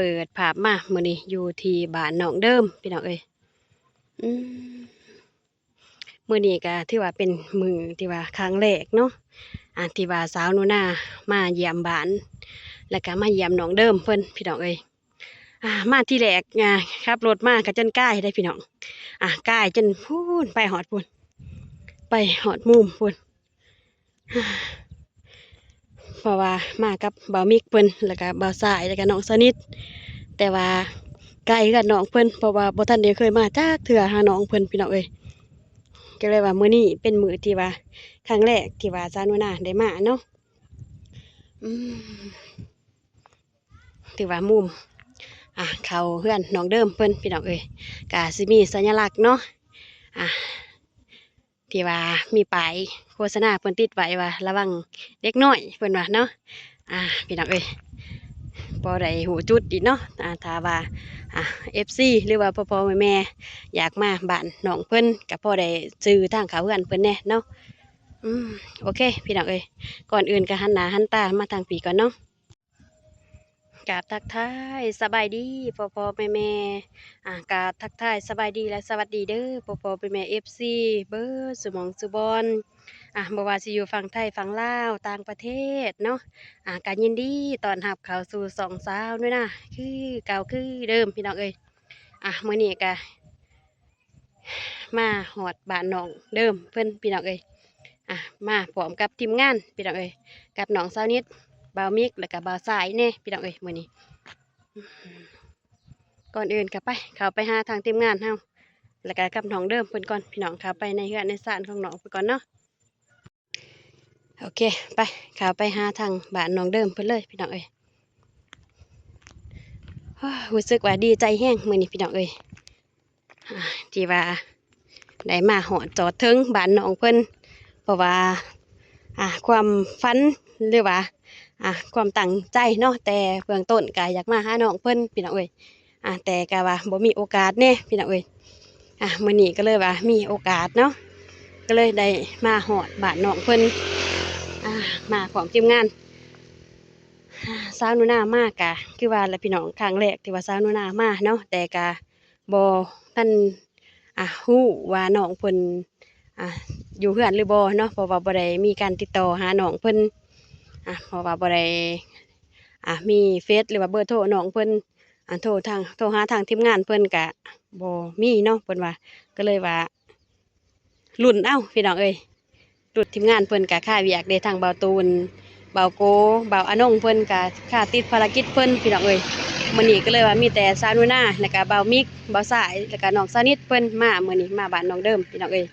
ເປີດພາບມາ ມື້ນີ້ຢູ່ທີ່ບ້ານນ້ອງເດີມ ພີ່ນ້ອງເອີຍ. ອືມ ມື້ນີ້ກໍຖືວ່າເປັນມື້ທີ່ວ່າຄັ້ງແລກເນາະ ອ່າ ທີ່ວ່າສາວໜູນາມາຢ້ຽມບ້ານ ແລ້ວກໍມາຢ້ຽມນ້ອງເດີມເພິ່ນ ພີ່ນ້ອງເອີຍ. ອ່າ ມາທີແລກ ອ່າ ຂັບລົດມາກໍຈົນກາຍເດ້ ພີ່ນ້ອງ ອ່າ ກາຍຈົນພຸ້ນ ໄປຮອດພຸ້ນ ໄປຮອດມຸມພຸ້ນ. ເພາະວ່າມາກັບບ່າວມິກເພິ່ນ ແລ້ວກະບ່າວຊາຍ ແລ້ວກະນ້ອງສະໜິດ ແຕ່ວ່າໄກເຮືອນນ້ອງເພິ່ນ ເພາະວ່າບໍ່ທັນໄດ້ເຄີຍມາຈັກເທື່ອຫານ້ອງເພິ່ນ ພີ່ນ້ອງເອີຍ. ກໍເລີຍວ່າມື້ນີ້ເປັນມື້ທີ່ວ່າຄັ້ງແລກທີ່ວ່າສາວໜູນາໄດ້ມາເນາະ. ອືມ ຖືວ່າມຸມ ອ່າ ເຂົ້າເຮືອນນ້ອງເດີມເພິ່ນ ພີ່ນ້ອງເອີຍ ກະຊິມີສັນຍະລັກເນາະ ອ່າ ທີ່ວ່າມີປ້າຍໂຄສະນາເພິ່ນຕິດໄວ້ວ່າ ລະວັງເດັກນ້ອຍ ເພິ່ນວ່າເນາະ. ອ່າ ພີ່ນ້ອງເອີຍ ພໍໄດ້ຮູ້ຈຸດອີກເນາະ ອ່າ ຖ້າວ່າ ອ່າ ເອັຟຊີ ຫຼືວ່າພໍ່ໆແມ່ໆ ຢາກມາບ້ານນ້ອງເພິ່ນ ກໍພໍໄດ້ຈື່ທາງເຂົ້າເຮືອນເພິ່ນແດ່ເນາະ. ອືມ ໂອເຄ ພີ່ນ້ອງເອີຍ ກ່ອນອື່ນກໍຫັນໜ້າຫັນຕາມາທາງພີ້ກ່ອນເນາະ. ກາບທັກທາຍສະບາຍດີພໍ່ໆແມ່ໆ ອ່າ ກາບທັກທາຍສະບາຍດີ ແລະ ສະຫວັດດີເດີ ພໍ່ໆແມ່ໆ ເອັຟຊີ ເບິດສູ່ໝ່ອງສູ່ບ່ອນ ອ່າ ບໍ່ວ່າຊິຢູ່ຝັ່ງໄທ ຝັ່ງລາວ ຕ່າງປະເທດເນາະ ອ່າ ກະຍິນດີຕ້ອນຮັບເຂົ້າສູ່ຊ່ອງສາວໜູນາ ຄືເກົ່າຄືເດີມ ພີ່ນ້ອງເອີຍ. ອ່າ ມື້ນີ້ກະ ມາຮອດບ້ານນ້ອງເດີມເພິ່ນ ພີ່ນ້ອງເອີຍ ອ່າ ມາພ້ອມກັບທີມງານ ພີ່ນ້ອງເອີຍ ກັບນ້ອງສາວນິດ ບ່າວມິກ ແລ້ວກະບ່າວຊາຍແດ່ ພີ່ນ້ອງເອີຍ ມື້ນີ້. ກ່ອນອື່ນກໍໄປ ເຂົ້າໄປຫາທາງທີມງານເຮົາ ແລ້ວກະກັບນ້ອງເດີມເພິ່ນກ່ອນ ພີ່ນ້ອງ ເຂົ້າໄປໃນເຮືອນໃນຊານຂອງນ້ອງເພິ່ນກ່ອນເນາະ. ໂອເຄ ໄປ ເຂົ້າໄປຫາທາງບ້ານນ້ອງເດີມເພິ່ນເລີຍ ພີ່ນ້ອງເອີຍ. ຮູ້ສຶກວ່າດີໃຈແຮງມື້ນີ້ ພີ່ນ້ອງເອີຍ ອ່າ ທີ່ວ່າໄດ້ມາຮອດຈອດເຖິງບ້ານນ້ອງເພິ່ນ ເພາະວ່າ ອ່າ ຄວາມຝັນ ຫຼືວ່າ ອ່າ ຄວາມຕັ້ງໃຈເນາະ ແຕ່ເບື້ອງຕົ້ນກໍຢາກມາຫານ້ອງເພິ່ນ ພີ່ນ້ອງເອີຍ. ອ່າ ແຕ່ກໍວ່າບໍ່ມີໂອກາດແດ່ ພີ່ນ້ອງເອີຍ. ອ່າ ມື້ນີ້ກໍເລີຍວ່າມີໂອກາດເນາະ ກໍເລີຍໄດ້ມາຮອດບ້ານນ້ອງເພິ່ນ ອ່າ ມາພ້ອມທີມງານ. ອ່າ ສາວໜູນາມາກະຄືວ່າລະພີ່ນ້ອງ ຄັ້ງແລກທີ່ວ່າສາວໜູນາມາເນາະ ແຕ່ກະບໍ່ທັນ ອ່າ ຮູ້ວ່ານ້ອງເພິ່ນ ອ່າ ຢູ່ເຮືອນຫຼືບໍ່ເນາະ ເພາະວ່າບໍ່ໄດ້ມີການຕິດຕໍ່ຫານ້ອງເພິ່ນ ອ່າ ເພາະວ່າບໍ່ໄດ້ ອ່າ ມີເຟສ ຫຼືວ່າເບີໂທນ້ອງເພິ່ນ ອ່າ ໂທທາງ ໂທຫາທາງທີມງານເພິ່ນກະບໍ່ມີເນາະ ເພິ່ນວ່າ ກໍເລີຍວ່າ ລຸ້ນເອົາ ພີ່ນ້ອງເອີຍ ລຸ້ນ. ທີມງານເພິ່ນກະຄາວຽກເດ້ ທັງບ່າວຕູນ ບ່າວໂກ ບ່າວອານົງ ເພິ່ນກະຄາຕິດພາລະກິດເພິ່ນ ພີ່ນ້ອງເອີຍ. ມື້ນີ້ກໍເລີຍວ່າມີແຕ່ສາວໜູນາ ແລ້ວກະບ່າວມິກ ບ່າວຊາຍ ແລ້ວກະນ້ອງສາວນິດ ເພິ່ນມາມື້ນີ້ ມາບ້ານນ້ອງເດີມ ພີ່ນ້ອງເອີຍ.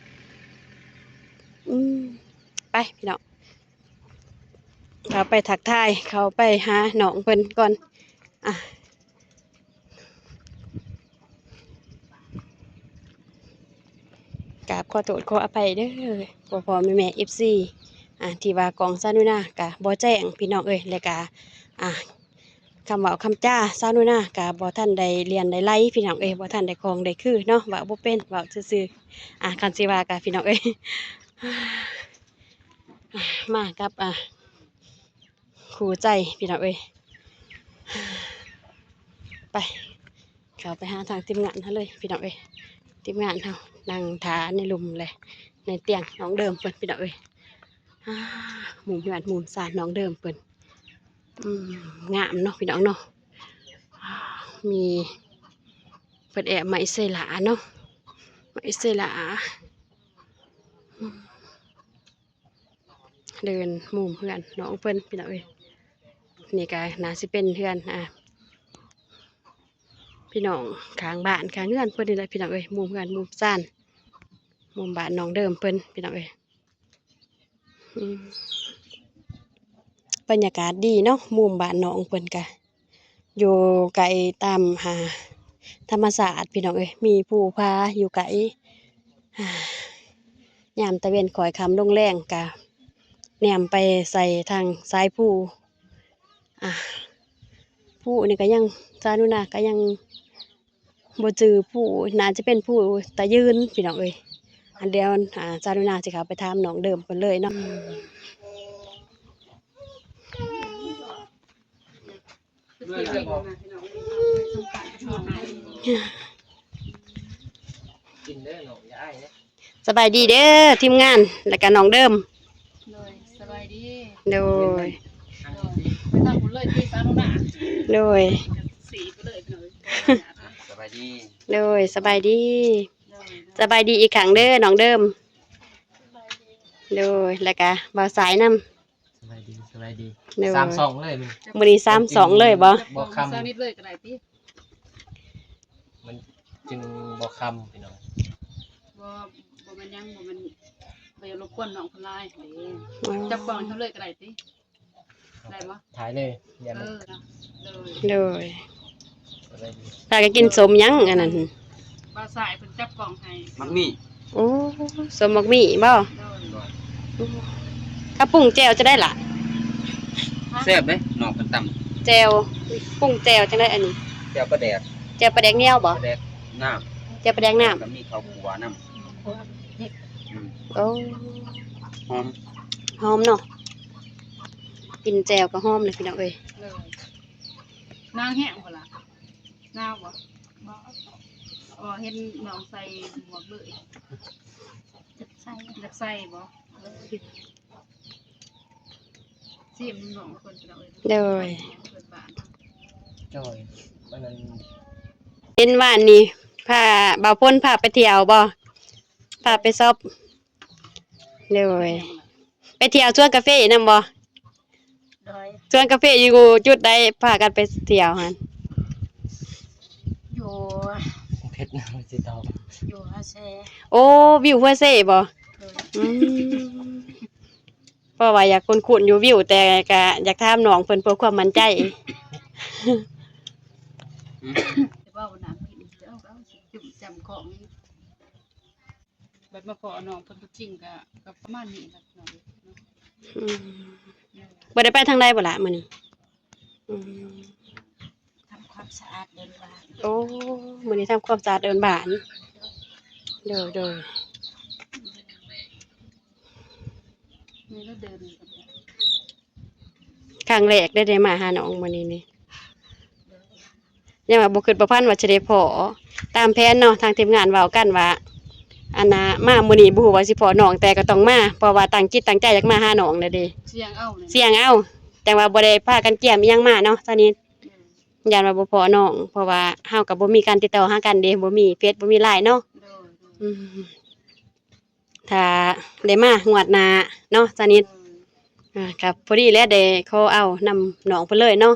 ອືມ ໄປ ພີ່ນ້ອງ ເຂົ້າໄປທັກທາຍ ເຂົ້າໄປຫານ້ອງເພິ່ນກ່ອນ. ອ່ະ ກາບຂໍໂທດຂໍອະໄພເດີ ພໍ່ໆແມ່ໆ ເອັຟຊີ ອ່າ ທີ່ວ່າກ້ອງສາວໜູນາກະບໍ່ແຈ້ງ ພີ່ນ້ອງເອີຍ ແລ້ວກະ ອ່າ ຄຳເວົ້າຄຳຈາສາວໜູນາກະບໍ່ທັນໄດ້ລຽນໄດ້ໄຫຼ ພີ່ນ້ອງເອີຍ ບໍ່ທັນໄດ້ຄ່ອງໄດ້ຄືເນາະ ເວົ້າບໍ່ເປັນ ເວົ້າຊື່ໆ. ອ່າ ຄັນຊິວ່າກະ ພີ່ນ້ອງເອີຍ ອ່າ ມາກັບ ອ່າ ຄູ່ໃຈ ພີ່ນ້ອງເອີຍ. ໄປ ເຂົ້າໄປຫາທາງທີມງານເຮົາເລີຍ ພີ່ນ້ອງເອີຍ. ທີມງານເຮົານັ່ງຖ້າໃນລຸ່ມແລະ ໃນຕຽງນ້ອງເດີມເພິ່ນ ພີ່ນ້ອງເອີຍ. ອ່າ ມຸມເຮືອນມຸມຊານນ້ອງເດີມເພິ່ນ ອືມ ງາມເນາະ ພີ່ນ້ອງເນາະ. ອ່າ ມີ ເພິ່ນແອບໄມ້ເຊລາເນາະ ໄມ້ເຊລາ. ອືມ ເດີ່ນມຸມເຮືອນນ້ອງເພິ່ນ ພີ່ນ້ອງເອີຍ. ນີ້ກະໜ້າຊິເປັນເຮືອນ ອ່າ ພີ່ນ້ອງຂ້າງບ້ານຂ້າງເຮືອນເພິ່ນນີ້ແຫຼະ ພີ່ນ້ອງເອີຍ. ມຸມເຮືອນມຸມຊານ ມຸມບ້ານນ້ອງເດີມເພິ່ນ ພີ່ນ້ອງເອີຍ. ອືມ ບັນຍາກາດດີເນາະ ມຸມບ້ານນ້ອງເພິ່ນກະ ຢູ່ໃກ້ຕາມ ອ່າ ທຳມະຊາດ ພີ່ນ້ອງເອີຍ ມີພູຜາຢູ່ໃກ້. ອ່າ ຍາມຕາເວັນຄ້ອຍຄ່ຳລົງແລງກະແນມໄປໃສ່ທາງຊາຍພູ. ອ່າ ພູນີ້ກະຍັງ ສາວໜູນາກະຍັງບໍ່ຈື່ພູ ໜ້າຈະເປັນພູຕາຍືນ ພີ່ນ້ອງເອີຍ. ອັນດຽວ ອ່າ ສາວໜູນາຊິເຂົ້າໄປຖາມນ້ອງເດີມເພິ່ນເລີຍເນາະ. ອືມ. ກິນເດີນ້ອງ ຢ່າອາຍເດີ. ສະບາຍດີເດີທີມງານ ແລ້ວກະນ້ອງເດີມ. ໂດຍ ສະບາຍດີ. ໂດຍ ໄປທາງພຸ້ນເລີຍຕິ ສາວໜູນາ. ໂດຍ ສີໄປເລີຍພີ່ນ້ອງ. ສະບາຍດີ. ໂດຍ ສະບາຍດີ. ໂດຍ ສະບາຍດີອີກຄັ້ງເດີນ້ອງເດີມ. ໂດຍ ແລ້ວກະບ່າວສາຍນຳ. ສະບາຍດີ ສະບາຍດີ. ໂດຍ ສາມຊ່ອງເລີຍ. ມື້ນີ້ສາມຊ່ອງເລີຍບໍ່? ບໍ່ຄ່ຳ ສາວນິດເລີຍກໍໄດ້ຕິ. ມັນຈຶ່ງບໍ່ຄ່ຳພີ່ນ້ອງ. ບໍ່ ບໍ່ແມ່ນຫຍັງ ບໍ່ແມ່ນ ບໍ່ຢາກລົບກວນນ້ອງເພິ່ນຫຼາຍເດ້. ອໍ ຈັບກ້ອງເຮົາເລີຍກໍໄດ້ຕິ ໄດ້ບໍ່? ຖ່າຍເລີຍ. ເອີ ໂດຍ ໂດຍ. ພາກັນກິນສົ້ມຫຍັງອັນນັ້ນ? ບ່າວສາຍເພິ່ນຈັບກ້ອງໃຫ້. ໝາກໝີ່. ໂອ້ ສົ້ມໝາກໝີ່ບໍ່? ໂດຍ ໂດຍ. ເຂົາປຸງແຈ່ວຈັ່ງໃດລະ? ແຊບເດ້ ນ້ອງເພິ່ນຕຳແຈ່ວ. ປຸງແຈ່ວຈັ່ງໃດອັນນີ້? ແຈ່ວປາແດກ. ແຈ່ວປາແດກໜຽວບໍ່? ປາແດກນ້ຳ. ແຈ່ວປາແດກນ້ຳ ແລ້ວກໍມີເຂົ້າຂົ້ວນຳ. ອືມ ໂອ້ ຫອມ ຫອມເນາະ. ກິນແຈ່ວກໍຫອມເລີຍພີ່ນ້ອງເອີຍ. ໂດຍ. ໜາວແຮງບໍ່ລະ? ໜາວບໍ່? ບໍ່. ອໍ ເຫັນນ້ອງໃສ່ໝວກເລີຍ. ຢາກໃສ່ ຢາກໃສ່ບໍ່? ຊີມນ້ອງເພິ່ນພີ່ນ້ອງເອີຍ. ໂດຍ ເພິ່ນບ້ານ. ໂດຍ ອັນນັ້ນ ເຫັນວ່ານີ້ ພາ ບ່າວພົນພາໄປທ່ຽວບໍ່? ພາໄປຊັອບ. ໂດຍ ໄປທ່ຽວສວນກາເຟນຳບໍ່? ໂດຍ. ສວນກາເຟຢູ່ຈຸດໃດ ພາກັນໄປທ່ຽວຫັ້ນ? ຢູ່ເພັດນະ ຊິຕອບ ຢູ່ຮາເຊ. ໂອ້ ວິວຮາເຊບໍ່? ໂດຍ. ອືມ ເພາະວ່າຢາກຄຸ້ນໆຢູ່ວິວ ແຕ່ກະຢາກຖາມນ້ອງເພິ່ນເພື່ອຄວາມໝັ້ນໃຈ. ອືມ ເວົ້ານຳກິນ ເອົາ ເອົາ ຈຸ້ມຈຳຂອງ. ບັດມາພໍ້ນ້ອງເພິ່ນຕົວຈິງກະ ກະປະມານນີ້ແຫຼະເນາະ. ອືມ ບໍ່ໄດ້ໄປທາງໃດບໍ່ລະມື້ນີ້? ອືມ ທຳຄວາມສະອາດເດີ່ນບ້ານ. ໂອ້ ມື້ນີ້ທຳຄວາມສະອາດເດີ່ນບ້ານ. ໂດຍ ໂດຍ. ນີ້ລະເດີ່ນ ຄັ້ງແລກເດ້ ໄດ້ມາຫານ້ອງມື້ນີ້ນີ້. ຍັງວ່າບໍ່ຄິດບໍ່ຝັນວ່າຊິໄດ້ພໍ້. ຕາມແຜນເນາະ ທາງທີມງານເວົ້າກັນວ່າ ອັນນ່າ ມາມື້ນີ້ບໍ່ຮູ້ວ່າຊິພໍ້ນ້ອງ ແຕ່ກໍຕ້ອງມາ ເພາະວ່າຕັ້ງຈິດຕັ້ງໃຈຢາກມາຫານ້ອງແລ້ວເດ້. ສ່ຽງເອົາ ສ່ຽງເອົາ ຈັ່ງວ່າບໍ່ໄດ້ພາກັນກຽມອີ່ຫຍັງມາເນາະ ຕອນນີ້. ອືມ ຢ້ານວ່າບໍ່ພໍ້ນ້ອງ ເພາະວ່າເຮົາກໍບໍ່ມີການຕິດຕໍ່ຫາກັນເດ້ ບໍ່ມີເຟສ ບໍ່ມີໄລເນາະ. ໂດຍ ໂດຍ. ອືມ ຖ້າໄດ້ມາງວດໜ້າເນາະ ສາວນິດ. ອືມ ອ່າ ກໍພໍດີແຫຼະ ໄດ້ຂໍເອົານຳນ້ອງເພິ່ນເລີຍເນາະ.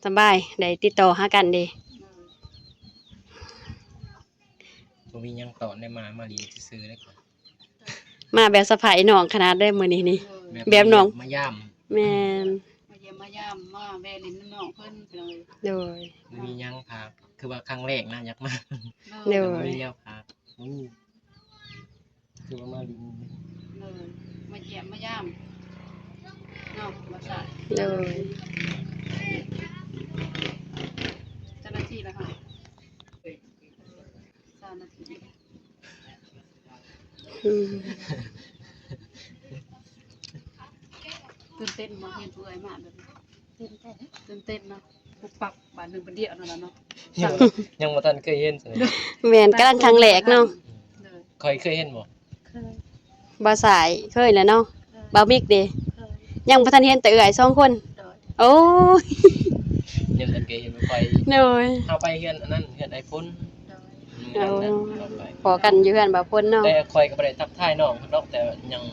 ສະບາຍ ໄດ້ຕິດຕໍ່ຫາກັນເດ້. ອືມ ບໍ່ມີຫຍັງຕອນໄດ້ມາ ມາຫຼິ້ນຊື່ໆເດ້. ມາແບບສະໄພນ້ອງຂະໜາດເດ້ມື້ນີ້ນີ້. ແບບ ແບບນ້ອງມາຢ້ຽມມາຢາມ. ແມ່ນ ມາຢ້ຽມມາຢາມ ມາແວ່ຫຼິ້ນນຳນ້ອງເພິ່ນ. ໂດຍ ໂດຍ. ບໍ່ມີຫຍັງ ພາ ຄືວ່າຄັ້ງແລກນະ ຢາກມາ. ໂດຍ ໂດຍ. ບໍ່ມີແນວ ພາ ບໍ່ມີ ຄືວ່າມາຫຼິ້ນ. ໂດຍ ມາຢ້ຽມມາຢາມເນາະ ວ່າຊະ. ໂດຍ ເຈົ້າໜ້າທີ່ລະເຮົາ ຊາວນາທີ. ອືມ ຕື່ນເຕັ້ນບໍ່ ເຫັນຜູ້ເອື້ອຍມາແບບນີ້? ຕື່ນເຕັ້ນ ຕື່ນເຕັ້ນເນາະ ປຸບປັບ ບາດໜຶ່ງບາດດຽວນັ້ນລະເນາະ. ຍັງ ຍັງບໍ່ທັນເຄີຍເຫັນ. ແມ່ນ ກຳລັງຄັ້ງແລກເນາະ. ໂດຍ ຂ້ອຍເຄີຍເຫັນບໍ່? ເຄີຍ. ບ່າວສາຍເຄີຍແລ້ວເນາະ. ເຄີຍ. ບ່າວມິກເດ? ເຄີຍ. ຍັງບໍ່ທັນເຫັນແຕ່ເອື້ອຍສອງຄົນ. ໂດຍ. ໂອ້ຍ ຍັງບໍ່ເຄີຍເຫັນ. ຂ້ອຍ ໂດຍ ເຮົາໄປເຮືອນອັນນັ້ນ ເຮືອນອ້າຍພົນ. ໂດຍ. ມື້ນັ້ນແຫຼະ ອໍ ເຮົາໄປ ພໍ້ກັນຢູ່ເຮືອນບ່າວພົນເນາະ. ແຕ່ຂ້ອຍກໍບໍ່ໄດ້ທັກທາຍນ້ອງເພິ່ນດອກ ແຕ່ຍັງ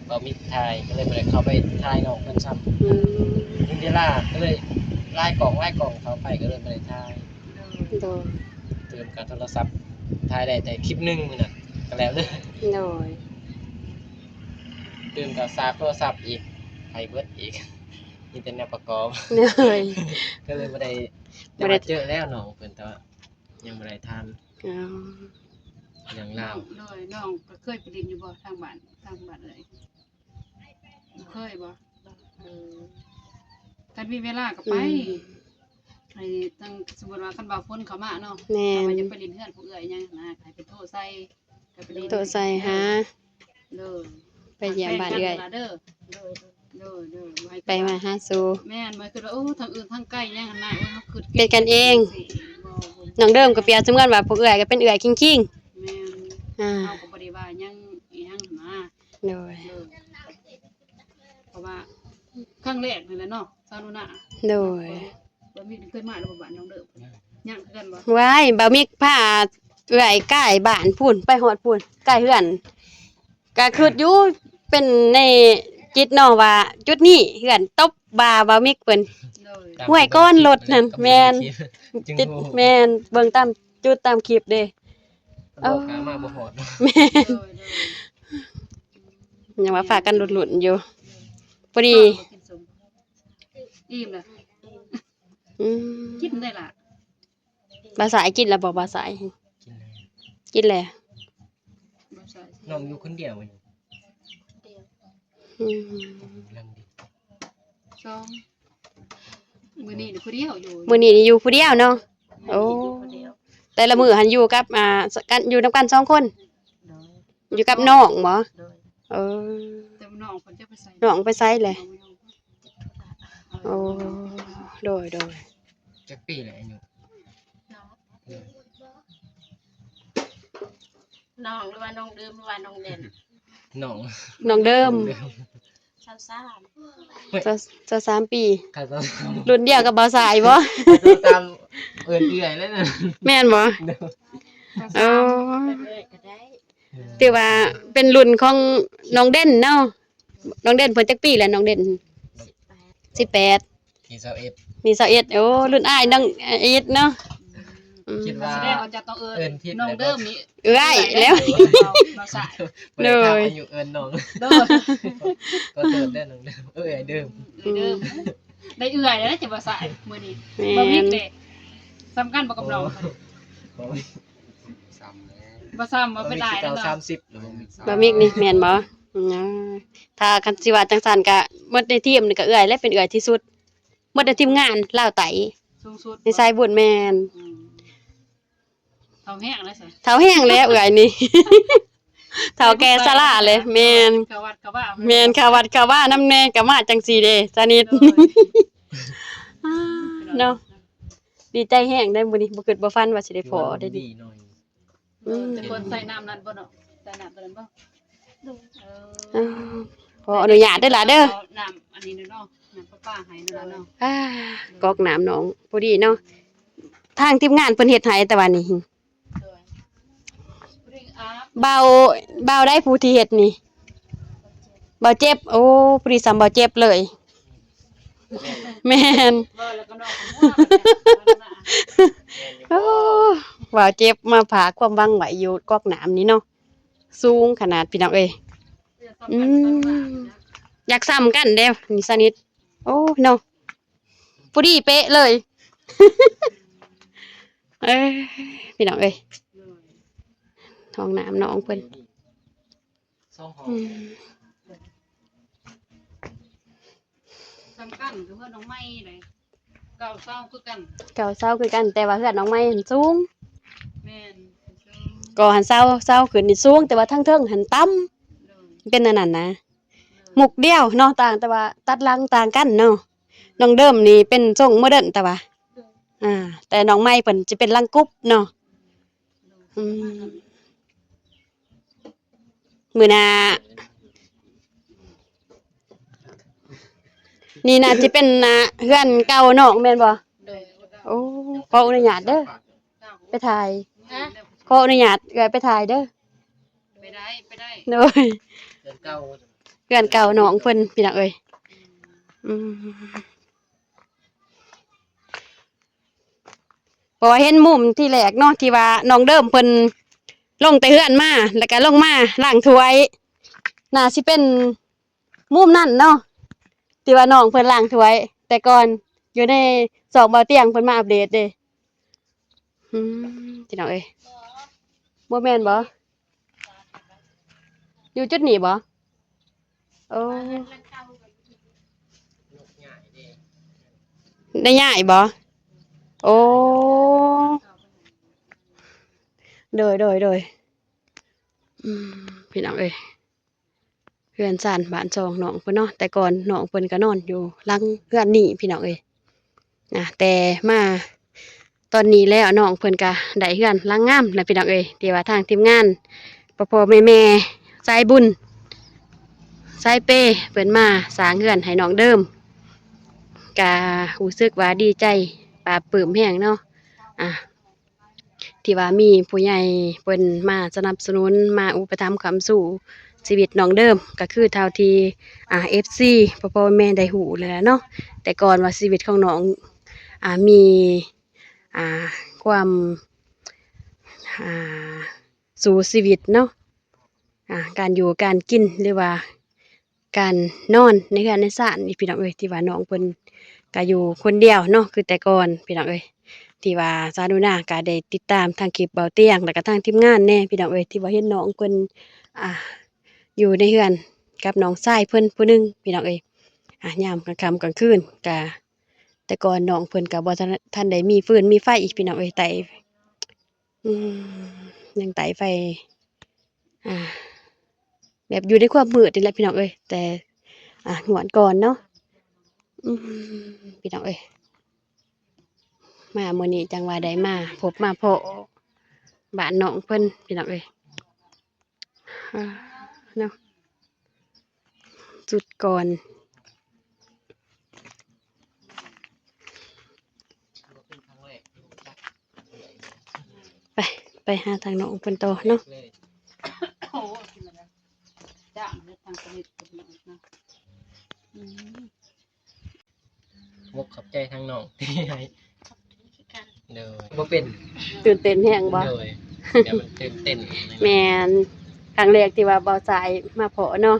ບໍ່ມີຖ່າຍ ກໍເລີຍບໍ່ໄດ້ເຂົ້າໄປຖ່າຍນ້ອງເພິ່ນຊ້ຳ. ອືມ ເວລາກໍເລີຍຫຼາຍກ້ອງ ຫຼາຍກ້ອງ ເຂົ້າໄປກໍເລີຍບໍ່ໄດ້ຖ່າຍ. ໂດຍ ໂດຍ. ຕື່ມກັບໂທລະສັບ ຖ່າຍໄດ້ແຕ່ຄລິບໜຶ່ງມື້ນັ້ນ ກໍແລ້ວເລີຍ. ໂດຍ. ຕື່ມກັບສາກໂທລະສັບອີກ ໄປເບິດອີກ ມີແຕ່ແນວປະກອບ. ໂດຍ. ກໍເລີຍບໍ່ໄດ້ ແຕ່ວ່າເຈີແລ້ວນ້ອງເພິ່ນ ແຕ່ວ່າຍັງບໍ່ໄດ້ຖາມ. ອໍ ເລື່ອງລາວ. ໂດຍ. ນ້ອງກໍເຄີຍໄປຫຼິ້ນຢູ່ບໍ່ ທາງບ້ານ ທາງບ້ານເອື້ອຍ? ບໍ່ເຄີຍບໍ່? ເອີ ຄັນມີເວລາກໍໄປ. ອືມ ໄປທາງ ສົມມຸດວ່າຄັນບ່າວພົນເຂົ້າມາເນາະ. ແມ່ນ. ວ່າຢາກໄປຫຼິ້ນເຮືອນຜູ້ເອື້ອຍຫຍັງຫັ້ນນະ ໃຫ້ເພິ່ນໂທໃສ່ ກໍໄປຫຼິ້ນ ໂທໃສ່ຫາ. ໂດຍ. ໄປຢ້ຽມບ້ານເອື້ອຍ. ໂດຍ. ໂດຍໆ ບໍ່ໃຫ້ ໄປມາຫາສູ່ ແມ່ນ ບໍ່ໃຫ້ຄິດວ່າ ໂອ້ ທາງອື່ນທາງໄກຫຍັງຫັ້ນນະ ໂອ້ຍ ເຮົາຄິດ ເປັນກັນເອງ ບໍ່ ບໍ່ ນ້ອງເດີມກໍປຽບສະເໝືອນວ່າພວກເອື້ອຍກໍເປັນເອື້ອຍຄິງໆ ແມ່ນ ອ່າ ເຮົາກໍບໍ່ໄດ້ວ່າຫຍັງອີຫຍັງຫັ້ນນະ ໂດຍ ໂດຍ ເພາະວ່າຄັ້ງແລກນີ້ແຫຼະເນາະ ຊາວໜູນາ ໂດຍ ບໍ່ມີ ເຄີຍມາແລ້ວບໍ່ບ້ານນ້ອງເດີມ ຍັງຄືກັນບໍ່? ວ້າຍ ບ່າວມິກພາເອື້ອຍກາຍບ້ານພຸ້ນ ໄປຮອດພຸ້ນ ກາຍເຮືອນ ກະຄິດຢູ່ ເປັນໃນຈິດເນາະວ່າຈຸດນີ້ເຮືອນຕົບບ່າບ່າວມິກເພິ່ນ ໂດຍ ຫ້ວຍກ້ອນລົດຫັ້ນ ແມ່ນ ຈິດ ແມ່ນ ເບິ່ງຕາມຈຸດຕາມຄລິບເດ້ ເອີ ມາບໍ່ຮອດ ແມ່ນ ໂດຍ ໂດຍ ຍັງວ່າພາກັນລຸ້ນໆຢູ່ ພໍດີ ກິນສົ້ມ ອີ່ມແລ້ວ ອືມ ກິນໄດ້ລະ ບ່າວສາຍກິນແລ້ວບໍ່? ບ່າວສາຍ ກິນແລ້ວ ກິນແລ້ວ ບ່າວສາຍ ນ້ອງຢູ່ຄົນດຽວຢູ່ ອືມ ລັງດີ ສອງ ມື້ນີ້ນີ້ຜູ້ດຽວຢູ່ ມື້ນີ້ນີ້ຢູ່ຜູ້ດຽວເນາະ ໂອ້ ແຕ່ລະມື້ຫັ້ນຢູ່ກັບ ອ່າ ກັນ ຢູ່ນຳກັນສອງຄົນ ໂດຍ ຢູ່ກັບນ້ອງບໍ? ໂດຍ ເອີ ແຕ່ວ່ານ້ອງເພິ່ນຈະໄປໃສ? ນ້ອງໄປໃສແຫຼະ? ໂອ້ ໂດຍໆ ຈັກປີແຫຼະອາຍຸ? ນ້ອງ ນ້ອງ ຫຼືວ່ານ້ອງເດີມ ຫຼືວ່ານ້ອງເດັ່ນ? ນ້ອງ ນ້ອງເດີມ ຊາວສາມ ຊາວ ຊາວສາມປີ ຄັນຊາວສາມ ລຸ້ນດຽວກັບບ່າວສາຍບໍ? ຊາວສາມ ເອີ້ນເອື້ອຍແລ້ວນະ ແມ່ນບໍ? ໂດຍ ເອີ ເອື້ອຍກໍໄດ້ ຖືວ່າເປັນລຸ້ນຂອງນ້ອງເດັ່ນເນາະ ນ້ອງເດັ່ນເພິ່ນຈັກປີແລ້ວ? ນ້ອງເດັ່ນ ສິບແປດ ສິບແປດ ນີ້ຊາວເອັດ ນີ້ຊາວເອັດ ໂອ້ ລຸ້ນອ້າຍນ້ອງເອັດເນາະ ອືມ ຄິດວ່າ ສະແດງວ່າຈະຕ້ອງເອີ້ນ ເອີ້ນຜິດ ນ້ອງເດີມນີ້ເອື້ອຍແລ້ວ ໂດຍ ບໍ່ໄດ້ຖາມອາຍຸ ເອີ້ນນ້ອງ ໂດຍ ຂໍໂທດເດີນ້ອງເດີ ເອື້ອຍເດີ ເອື້ອຍເດີ ໄດ້ເອື້ອຍແລ້ວຈະບໍ່ໃສ່ມື້ນີ້ ແມ່ນ ບໍ່ມີເດ້ ສ່ຳກັນບໍ່ກັບນ້ອງ? ບໍ່ ບໍ່ສ່ຳແລ້ວ ບໍ່ສ່ຳ ບໍ່ເປັນຫຼາຍແລ້ວເນາະ ສາມສິບ ບໍ່ມີ ບໍ່ມີນີ້ແມ່ນບໍ່? ອືມ ຖ້າຄັນຊິວ່າຈັ່ງຊັ້ນກະໝົດໃນທີມນີ້ກະເອື້ອຍແຫຼະ ເປັນເອື້ອຍທີ່ສຸດ ໝົດໃນທີມງານລາວໃຕ້ ສູງສຸດ ໃນສາຍບຸນ ແມ່ນ ອືມ ເຖົ້າແຮງແລ້ວຊະ ເຖົ້າແຮງແລ້ວເອື້ອຍນີ້ ເຖົ້າແກ່ຊະລາເລີຍ ແມ່ນ ເຂົ້າວັດເຂົ້າວາ ແມ່ນ ເຂົ້າວັດເຂົ້າວານຳແດ່ ກະມາຈັ່ງຊີ້ເດ້ ສະໜິດ ໂດຍ ອ່າ ເນາະ ດີໃຈແຮງເດ້ມື້ນີ້ ບໍ່ຄິດບໍ່ຝັນວ່າຊິໄດ້ພໍ້ເດ້ນີ້ ອືມ ແຕ່ກ່ອນໃສ່ນ້ຳນັ້ນບໍ່ເນາະ ໃສ່ນ້ຳຕົວນັ້ນບໍ່? ເອີ ຂໍອະນຸຍາດເດີຫຼາເດີ ເອົານ້ຳອັນນີ້ເນາະ ນ້ຳປະປາໃຫ້ເນາະຫຼາເນາະ ອ່າ ກອກນ້ຳນ້ອງພໍດີເນາະ ທາງທີມງານເພິ່ນເຮັດໃຫ້ ແຕ່ວ່ານີ້ ໂດຍ ບ່າວ ບ່າວໃດຜູ້ທີ່ເຮັດນີ້? ບ່າວເຈັບ ໂອ້ ພໍດີສ່ຳບ່າວເຈັບເລີຍ ແມ່ນ ເວົ້າແລ້ວກໍນ້ອງຫົວ ໂອ້ ບ່າວເຈັບມາຝາກຄວາມຫວັງໄວ້ຢູ່ກອກນ້ຳນີ້ເນາະ ສູງຂະໜາດ ພີ່ນ້ອງເອີຍ ອືມ ຢາກສ່ຳກັນເດ້ ນີ້ສະໜິດ ໂອ້ ເນາະ ພໍດີເປະເລີຍ ເອີ ພີ່ນ້ອງເອີຍ ຫ້ອງນ້ຳນ້ອງເພິ່ນ ສອງຫ້ອງ ອືມ ສ່ຳກັນຄືເຮືອນນ້ອງໃໝ່ເດ້ ເກົ່າເຊົາຄືກັນ ເກົ່າເຊົາຄືກັນ ແຕ່ວ່າເຮືອນນ້ອງໃໝ່ຫັ້ນສູງ ແມ່ນ ກໍຫັ້ນເຊົາ ເຊົາຂຶ້ນນີ້ສູງ ແຕ່ວ່າທາງເທິງຫັ້ນຕ່ຳ ໂດຍ ເປັນອັນນັ້ນນະ ໂດຍ ມຸກດຽວເນາະ ຕ່າງ ແຕ່ວ່າຕັດຫຼັງຕ່າງກັນເນາະ ໂດຍ ນ້ອງເດີມນີ້ເປັນຊົງໂມເດີນ ແຕ່ວ່າ ໂດຍ ອ່າ ແຕ່ນ້ອງໃໝ່ເພິ່ນຈະເປັນຫຼັງກຸບເນາະ ອືມ ມື້ໜ້າ ນີ້ໜ້າຊິເປັນ ອ່າ ເຮືອນເກົ່ານ້ອງແມ່ນບໍ່? ໂດຍ ໂອ້ ຂໍອະນຸຍາດເດີ ໄປຖ່າຍ ຮະ? ຂໍອະນຸຍາດເອື້ອຍໄປຖ່າຍເດີ ໄປໄດ້ ໄປໄດ້ ໂດຍ ເຮືອນເກົ່າ ເຮືອນເກົ່ານ້ອງເພິ່ນ ພີ່ນ້ອງເອີຍ ອືມ ເພາະວ່າເຫັນມຸມທີແລກເນາະ ທີ່ວ່ານ້ອງເດີມເພິ່ນລົງແຕ່ເຮືອນມາ ແລ້ວກະລົງມາລ້າງຖ້ວຍ ໜ້າຊິເປັນມຸມນັ້ນເນາະ ທີ່ວ່ານ້ອງເພິ່ນລ້າງຖ້ວຍແຕ່ກ່ອນ ຢູ່ໃນຊ່ອງເບົາຕຽງເພິ່ນມາອັບເດດເດ້ ອືມ ພີ່ນ້ອງເອີຍ ບໍ່ແມ່ນບໍ? ຢູ່ຈຸດນີ້ບໍ? ໂອ້ ໄດ້ຍ້າຍບໍ? ໂອ້ ໂດຍ ໂດຍ ໂດຍ ອືມ ພີ່ນ້ອງເອີຍ ເຮືອນຊານບ້ານຊ່ອງນ້ອງເພິ່ນເນາະ. ແຕ່ກ່ອນນ້ອງເພິ່ນກໍນອນຢູ່ຫຼັງເຮືອນນີ້ພີ່ນ້ອງເອີຍ. ນະ ແຕ່ມາຕອນນີ້ແລ້ວ ນ້ອງເພິ່ນກະໄດ້ເຮືອນຫຼັງງາມແລ້ວພີ່ນ້ອງເອີຍ ທີ່ວ່າທາງທີມງານພໍ່ໆແມ່ໆສາຍບຸນສາຍເປເພິ່ນມາສ້າງເຮືອນໃຫ້ນ້ອງເດີມ ກະຮູ້ສຶກວ່າດີໃຈປາບປຶ້ມແຮງເນາະ ອ່າ ທີ່ວ່າມີຜູ້ໃຫຍ່ເພິ່ນມາສະໜັບສະໜູນ ມາອຸປະຖຳຄ້ຳຊູຊີວິດນ້ອງເດີມ ກະຄືເທົ່າທີ່ ອ່າ ເອັຟຊີ ພໍ່ໆແມ່ໆໄດ້ຮູ້ແລ້ວເນາະ. ແຕ່ກ່ອນວ່າຊີວິດຂອງນ້ອງ ອ່າ ມີ ອ່າ ຄວາມ ອ່າ ສູ້ຊີວິດເນາະ ອ່າ ການຢູ່ການກິນ ຫຼືວ່າການນອນໃນເຮືອນໃນຊານນີ້ພີ່ນ້ອງເອີຍ ທີ່ວ່ານ້ອງເພິ່ນກະຢູ່ຄົນດຽວເນາະ ຄືແຕ່ກ່ອນພີ່ນ້ອງເອີຍ ທີ່ວ່າສາວໜູນາກະໄດ້ຕິດຕາມທາງຄລິບເບົາຕຽງ ແລ້ວກະທາງທີມງານແດ່ພີ່ນ້ອງເອີຍ ທີ່ວ່າເຫັນນ້ອງເພິ່ນ ອ່າ ຢູ່ໃນເຮືອນກັບນ້ອງຊາຍເພິ່ນຜູ້ໜຶ່ງພີ່ນ້ອງເອີຍ. ອ່າ ຍາມກາງຄ່ຳກາງຄືນກະ ແຕ່ກ່ອນນ້ອງເພິ່ນກໍບໍ່ທັນ ທັນໄດ້ມີຟືນມີໄຟພີ່ນ້ອງເອີຍ ໄຕ້ ອືມ ຍັງໄຕ້ໄຟ ອ່າ ແບບຢູ່ໃນຄວາມມືດນີ້ແຫຼະພີ່ນ້ອງເອີຍ ແຕ່ ອ່າ ງວດກ່ອນເນາະ ອືມ ພີ່ນ້ອງເອີຍ ມາມື້ນີ້ຈັ່ງວ່າໄດ້ມາພົບມາພໍ້ບ້ານນ້ອງເພິ່ນພີ່ນ້ອງເອີຍ. ອ່າ ເນາະ ຈຸດກ່ອນ ໄປ ໄປຫາທາງນ້ອງເພິ່ນຕໍ່ເນາະ. ໂອ້ ກິນແລ້ວ ຈ້າງເຮັດທາງສະນິດ ອືມ ມຸກຂອບໃຈທາງນ້ອງທີ່ໃຫ້ ໂດຍ ບໍ່ເປັນ ຕື່ນເຕັ້ນແຮງບໍ່? ໂດຍ ແຕ່ມັນຕື່ນເຕັ້ນ ແມ່ນ ຄັ້ງແລກທີ່ວ່າບ່າວສາຍມາພໍ້ເນາະ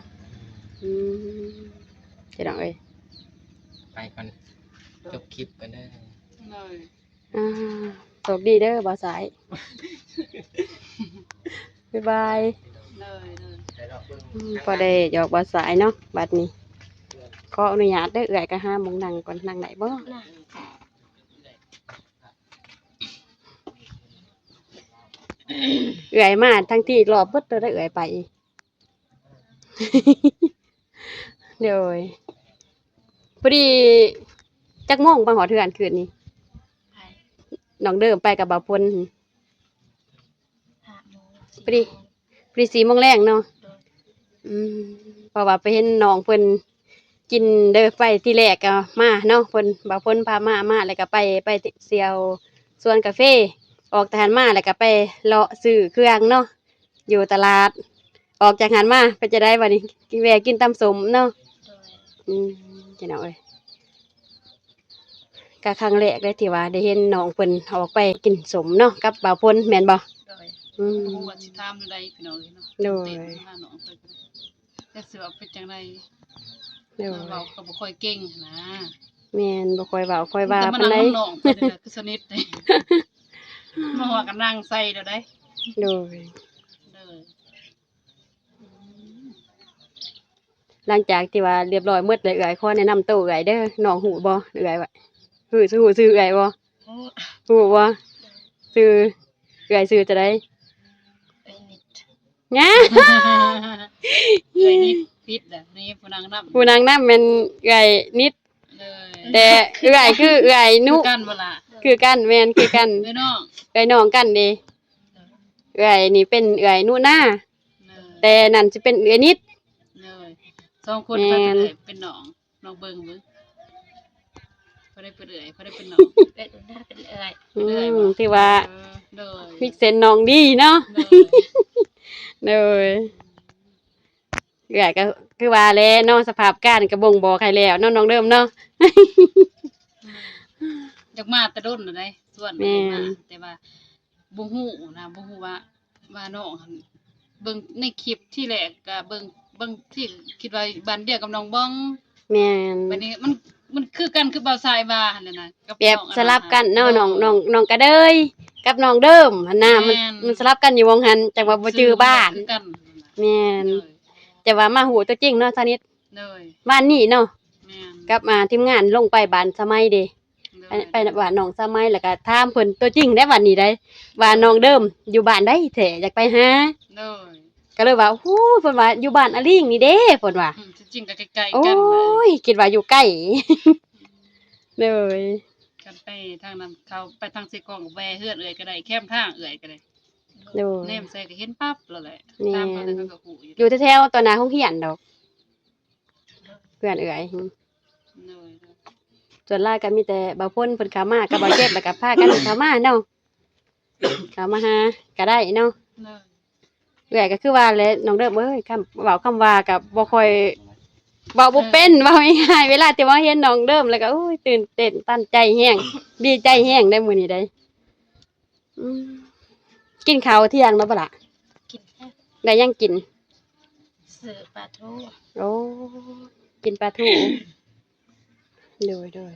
ອືມ ພີ່ນ້ອງເອີຍ ໄປກ່ອນ ຈົບຄລິບກ່ອນເດີ ໂດຍ ອ່າ ໂຊກດີເດີບ່າວສາຍ ບາຍບາຍ ໂດຍ ໂດຍ ອືມ ພໍໄດ້ຢອກບ່າວສາຍເນາະ ບັດນີ້ ຂໍອະນຸຍາດເດີ ເອື້ອຍກໍຫາໝ່ອງນັ່ງກ່ອນ ນັ່ງໄດ້ບໍ່? ເອື້ອຍມາທັງທີລອບເບິດໂຕໄດ໋ ເອື້ອຍໄປ ໂດຍ ພໍດີ ຈັກໂມງມາຮອດເຮືອນຄືນນີ້? ໃຜ? ນ້ອງເດີມໄປກັບບ່າວພົນ ຫ້າໂມງ ພໍດີ ພໍດີສີ່ໂມງແລງເນາະ ໂດຍ ອືມ ເພາະວ່າໄປເຫັນນ້ອງເພິ່ນກິນເດີ ໄປທີແລກກໍມາເນາະ ເພິ່ນ ບ່າວພົນພາມາ ມາແລ້ວກໍໄປ ໄປທ່ຽວສວນກາເຟ ອອກແຕ່ຫັ້ນມາແລ້ວກໍໄປເລາະຊື້ເຄື່ອງເນາະ ຢູ່ຕະຫຼາດ ອອກຈາກຫັ້ນມາເປັນຈັ່ງໃດບັດນີ້? ກິນ ແວ່ກິນຕຳສົ້ມເນາະ ໂດຍ ອືມ ພີ່ນ້ອງເອີຍ ກະຄັ້ງແລກເລີຍທີ່ວ່າໄດ້ເຫັນນ້ອງເພິ່ນອອກໄປກິນສົ້ມເນາະ ກັບບ່າວພົນແມ່ນບໍ່? ໂດຍ ອືມ ບໍ່ຮູ້ວ່າຊິຖາມແນວໃດພີ່ນ້ອງເອີຍເນາະ ໂດຍ ຕື່ນເຕັ້ນຫານ້ອງເພິ່ນ ຈັກຊິວ່າເປັນຈັ່ງໃດ ໂດຍ ເວົ້າກໍບໍ່ຄ່ອຍເກັ່ງຫັ້ນນະ ແມ່ນ ບໍ່ຄ່ອຍເວົ້າຄ່ອຍວ່າປານໃດ ມີແຕ່ມານັ່ງນຳນ້ອງເພິ່ນນີ້ແຫຼະ ຄືສະໜິດ ມາຮອດກໍນັ່ງໃສ່ແລ້ວໃດ໋ ໂດຍ ໂດຍ ຫຼັງຈາກທີ່ວ່າລຽບຮ້ອຍໝົດແລ້ວ ເອື້ອຍຂໍແນະນຳໂຕເອື້ອຍເດີ ນ້ອງຮູ້ບໍ່? ເອື້ອຍວ່າ ຮູ້ ຮູ້ຊື່ເອື້ອຍບໍ່? ຮູ້ ຮູ້ບໍ່? ຊື່ ເອື້ອຍຊື່ຈັ່ງໃດ? ເອື້ອຍນິດ ຫຍັງ? ເອື້ອຍນິດ ຜິດລະ ນີ້ຜູ້ນັ່ງນຳ ຜູ້ນັ່ງນຳແມ່ນເອື້ອຍນິດ ໂດຍ ແຕ່ເອື້ອຍຄືເອື້ອຍນຸ ຄືກັນບໍ່ລະ? ຄືກັນ ແມ່ນ ຄືກັນ ເອື້ອຍນ້ອງ ເອື້ອຍນ້ອງກັນເດ້ ໂດຍ ເອື້ອຍນີ້ເປັນເອື້ອຍນຸນາ ໂດຍ ແຕ່ນັ້ນຊິເປັນເອື້ອຍນິດ ໂດຍ ສອງຄົນ ແມ່ນ ເປັນເອື້ອຍເປັນນ້ອງ ລອງເບິ່ງເບິ່ງ ຜູ້ໃດເປັນເອື້ອຍ ຜູ້ໃດເປັນນ້ອງ ເອື້ອຍໜູນາເປັນເອື້ອຍ ອືມ ເອື້ອຍບໍ່? ຖືວ່າ ເອີ ໂດຍ ມີເສັ້ນນ້ອງດີເນາະ ໂດຍ ໂດຍ ເອື້ອຍກໍຄືວ່າແຫຼະເນາະ ສະພາບການກໍບົ່ງບອກໃຫ້ແລ້ວເນາະ ນ້ອງເດີມເນາະ ຢາກມາແຕ່ດົນແລ້ວໃດ໋ ຊວນ ແມ່ນ ມາ ແຕ່ວ່າບໍ່ຮູ້ນະ ບໍ່ຮູ້ວ່າ ວ່ານ້ອງຫັ້ນ ເບິ່ງໃນຄລິບທີແລກກໍເບິ່ງ ເບິ່ງທີ່ຄິດວ່າບ້ານດຽວກັບນ້ອງບອງ ແມ່ນ ບັດນີ້ມັນ ມັນຄືກັນຄືບ່າວຊາຍວ່າຫັ້ນແຫຼະນະ ກັບ ແບບ ນ້ອງ ສະຫຼັບກັນເນາະ ໂດຍ ນ້ອງ ນ້ອງ ນ້ອງກະເດີຍກັບນ້ອງເດີມຫັ້ນນະ ມັນ ແມ່ນ ມັນສະຫຼັບກັນຢູ່ໝ່ອງຫັ້ນ ຈັ່ງວ່າບໍ່ຈື່ບ້ານ ຊື່ມັນກໍຄືກັນ ແມ່ນ ໂດຍ ແຕ່ວ່າມາຮູ້ຕົວຈິງເນາະ ສະໜິດ ໂດຍ ວານນີ້ເນາະ ແມ່ນ ກັບ ອ່າ ທີມງານລົງໄປບ້ານສະໄໝເດ ໂດຍ ໄປ ໄປບ້ານນ້ອງສະໄໝ ແລ້ວກໍຖາມເພິ່ນຕົວຈິງໄດ໋ ວັນນີ້ໄດ໋ ວ່ານ້ອງເດີມຢູ່ບ້ານໃດແທ້ ຢາກໄປຫາ ໂດຍ ກໍເລີຍວ່າ ໂອ້ຍ ເພິ່ນວ່າຢູ່ບ້ານອາລີງນີ້ເດ້ ເພິ່ນວ່າ ອືມ ທີ່ຈິງກໍໃກ້ໆ ໂອ້ ກັນເລີຍ ຍ ຄິດວ່າຢູ່ໃກ້ ໂດຍ ຄັນໄປທາງນັ້ນ ເຂົ້າໄປທາງເຊກອງ ແວ່ເຮືອນເອື້ອຍກໍໄດ້ ແຄມທາງເອື້ອຍກໍໄດ້ ໂດຍ ແນມໃສ່ກໍເຫັນປັບໂລດແຫຼະ ແມ່ນ ຖາມເຂົາແລ້ວເຂົາກໍຮູ້ຢູ່ ຢູ່ແຖວໆ ຕໍ່ໜ້າໂຮງຮຽນດອກ ເພື່ອນເອື້ອຍ ໂດຍ ໂດຍ ສ່ວນຫຼາຍກໍມີແຕ່ບ່າວພົນເພິ່ນເຂົ້າມາກັບບ່າວເຈັບ ແລ້ວກໍພາກັນເຂົ້າມາເນາະ ເຂົ້າມາຫາກໍໄດ້ເນາະ ໂດຍ ເອື້ອຍກໍຄືວ່າແຫຼະ ນ້ອງເດີມເອີຍ ຄຳເວົ້າຄຳວ່າກໍບໍ່ຄ່ອຍເວົ້າບໍ່ເປັນ ເອີ ເວົ້າງ່າຍໆ ເວລາທີ່ວ່າເຫັນນ້ອງເດີມແລ້ວກໍ ໂອ້ຍ ຕື່ນເຕັ້ນຕັນໃຈແຮງ ດີໃຈແຮງໄດ໋ມື້ນີ້ໄດ໋. ອືມ ກິນເຂົ້າທ່ຽງແລ້ວບໍ່ລະ? ກິນແລ້ວ ໄດ້ຫຍັງກິນ? ຊື້ປາທູ ໂອ້ ກິນປາທູ ໂດຍ ໂດຍ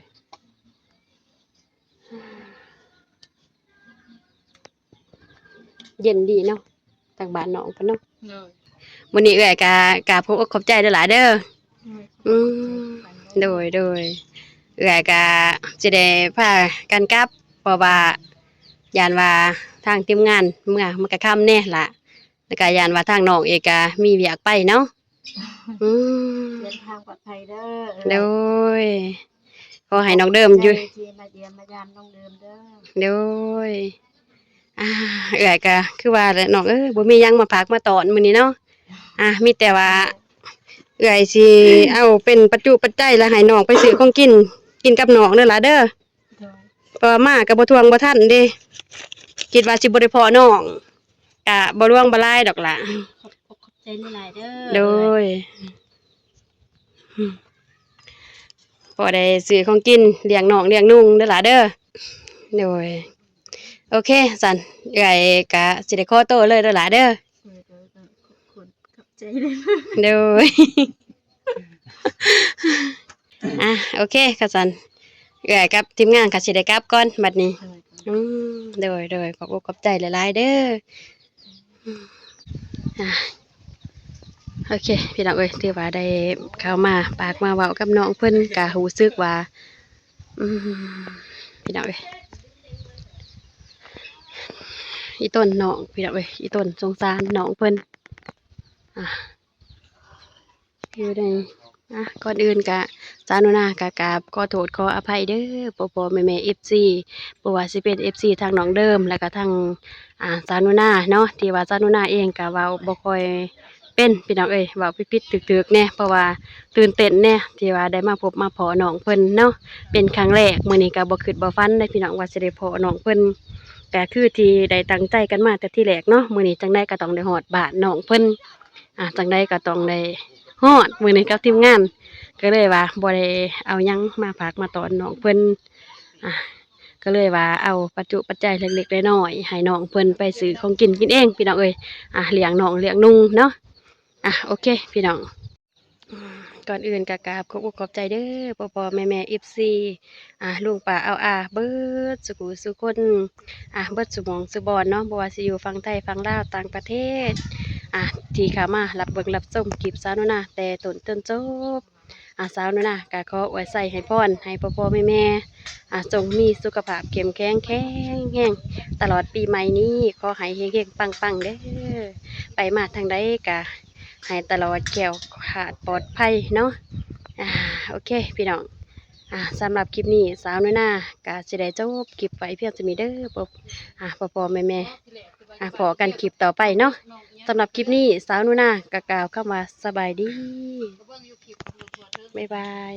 ເຢັນດີເນາະ ທາງບ້ານນ້ອງເພິ່ນເນາະ ໂດຍ ມື້ນີ້ເອື້ອຍກໍກາບຂອບອົກຂອບໃຈເດີຫຼາເດີ ໂດຍ ອືມ ໂດຍ ໂດຍ ເອື້ອຍກໍຊິໄດ້ພາກັນກັບ ເພາະວ່າຢ້ານວ່າທາງທີມງານເມືອມັນກໍຄ່ຳແດ່ລະ ແລ້ວກໍຢ້ານວ່າທາງນ້ອງເອງກໍມີວຽກໄປເນາະ ອືມ ເດີນທາງປອດໄພເດີ ໂດຍ ຂໍໃຫ້ນ້ອງເດີມຢູ່ ຂອບໃຈທີ່ມາຢ້ຽມມາຢາມນ້ອງເດີມເດີ ໂດຍ ອ່າ ເອື້ອຍກໍຄືວ່າແຫຼະນ້ອງເອີຍ ບໍ່ມີຫຍັງມາຝາກມາຕ້ອນມື້ນີ້ເນາະ ອ່າ ມີແຕ່ວ່າເອື້ອຍຊິເອົາເປັນປັດຈຸປັດໄຈ ແລ້ວໃຫ້ນ້ອງໄປຊື້ຂອງກິນ ກິນກັບນ້ອງເດີຫຼາເດີ ໂດຍ ເພາະວ່າມາກໍບໍ່ທວງບໍ່ທັນເດ້ ຄິດວ່າຊິບໍ່ໄດ້ພໍ້ນ້ອງ ກະບໍ່ຫຼວງບໍ່ຫຼາຍດອກຫຼະ ຂອບ ຂອບໃຈຫຼາຍໆເດີ ໂດຍ ພໍໄດ້ຊື້ຂອງກິນລ້ຽງນ້ອງລ້ຽງນຸ່ງເດີຫຼະເດີ ໂດຍ ໂອເຄ ຊັ້ນເອື້ອຍກະຊິໄດ້ຂໍໂຕເລີຍເດີຫຼະເດີ ໂດຍ ຂອບຄຸນ ຂອບໃຈເດີ ໂດຍ ອ່ະ ໂອເຄ ຄັນຊັ້ນເອື້ອຍກັບທີມງານກໍຊິໄດ້ກັບກ່ອນບັດນີ້ ອືມ ໂດຍ ໂດຍ ຂອບອົກຂອບໃຈຫຼາຍໆເດີ ອ່າ ໂອເຄ ພີ່ນ້ອງເອີຍ ຖືວ່າໄດ້ເຂົ້າມາປາກມາເວົ້າກັບນ້ອງເພິ່ນ ກໍຮູ້ສຶກວ່າ ອືມ ພີ່ນ້ອງເອີຍ ອີ່ຕົນນ້ອງ ພີ່ນ້ອງເອີຍ ອີ່ຕົນສົງສານນ້ອງເພິ່ນ ອ່າ ຢູ່ໃນ ອ່ະ ກ່ອນອື່ນກະ ສາວໜູນາກະກາບຂໍໂທດຂໍອະໄພເດີ ພໍ່ໆແມ່ໆ ເອັຟຊີ ບໍ່ວ່າຊິເປັນ ເອັຟຊີ ທາງນ້ອງເດີມ ແລ້ວກະທາງ ອ່າ ສາວໜູນາເນາະ ທີ່ວ່າສາວໜູນາເອງກະເວົ້າບໍ່ຄ່ອຍເປັນ ພີ່ນ້ອງເອີຍ ເວົ້າຜິດໆຖືກໆແດ່ ເພາະວ່າຕື່ນເຕັ້ນແດ່ ທີ່ວ່າໄດ້ມາພົບມາພໍ້ນ້ອງເພິ່ນເນາະ ເປັນຄັ້ງແລກ ມື້ນີ້ກະບໍ່ຄິດບໍ່ຝັນເດ້ ພີ່ນ້ອງ ວ່າຊິໄດ້ພໍ້ນ້ອງເພິ່ນ ກະຄືທີ່ໄດ້ຕັ້ງໃຈກັນມາແຕ່ທີແລກເນາະ ມື້ນີ້ຈັ່ງໃດກໍຕ້ອງໄດ້ຮອດບ້ານນ້ອງເພິ່ນ ອ່າ ຈັ່ງໃດກໍຕ້ອງໄດ້ຮອດມື້ນີ້ກັບທີມງານ ກໍເລີຍວ່າບໍ່ໄດ້ເອົາຫຍັງມາຝາກມາຕ້ອນນ້ອງເພິ່ນ ອ່າ ກໍເລີຍວ່າເອົາປັດຈຸປັດໄຈເລັກໆນ້ອຍໆໃຫ້ນ້ອງເພິ່ນໄປຊື້ຂອງກິນກິນເອງ ພີ່ນ້ອງເອີຍ ອ່າ ລ້ຽງນ້ອງລ້ຽງນຸ່ງເນາະ ອ່າ ໂອເຄ ພີ່ນ້ອງ ກ່ອນອື່ນກໍກາບຂອບອົກຂອບໃຈເດີ ພໍ່ໆແມ່ໆ ເອັຟຊີ ອ່າ ລຸງປ້າອາວອາ ເບິດສູ່ຜູ້ສູ່ຄົນ ອ່າ ເບິດສູ່ໝ່ອງສູ່ບ່ອນເນາະ ບໍ່ວ່າຊິຢູ່ຝັ່ງໄທ ຝັ່ງລາວ ຕ່າງປະເທດ ອ່າ ທີ່ເຂົ້າມາຮັບເບິ່ງຮັບຊົມຄລິບສາວໜູນາແຕ່ຕົ້ນຈົນຈົບ ອ່າ ສາວໜູນາກໍຂໍອວຍໄຊໃຫ້ພອນໃຫ້ພໍ່ໆແມ່ໆ ອ່າ ຈົ່ງມີສຸຂະພາບເຂັ້ມແຂງແຂງແຮງ ຕະຫຼອດປີໃໝ່ນີ້ ຂໍໃຫ້ເຮັງໆປັງໆເດີ ໄປມາທາງໃດກໍ ໃຫ້ຕະຫຼອດແຄ້ວຄາດປອດໄພເນາະ ອ່າ ໂອເຄ ພີ່ນ້ອງ ອ່າ ສຳລັບຄລິບນີ້ ສາວໜູນາກະຊິໄດ້ຈົບຄລິບໄວ້ພຽງສ່ຳນີ້ເດີ ພໍ່ ອ່າ ພໍ່ໆແມ່ໆ ອ່າ ພໍ້ກັນຄລິບຕໍ່ໄປເນາະ ສຳລັບຄລິບນີ້ ສາວໜູນາກະກ່າວຄຳວ່າສະບາຍດີ ບາຍບາຍ.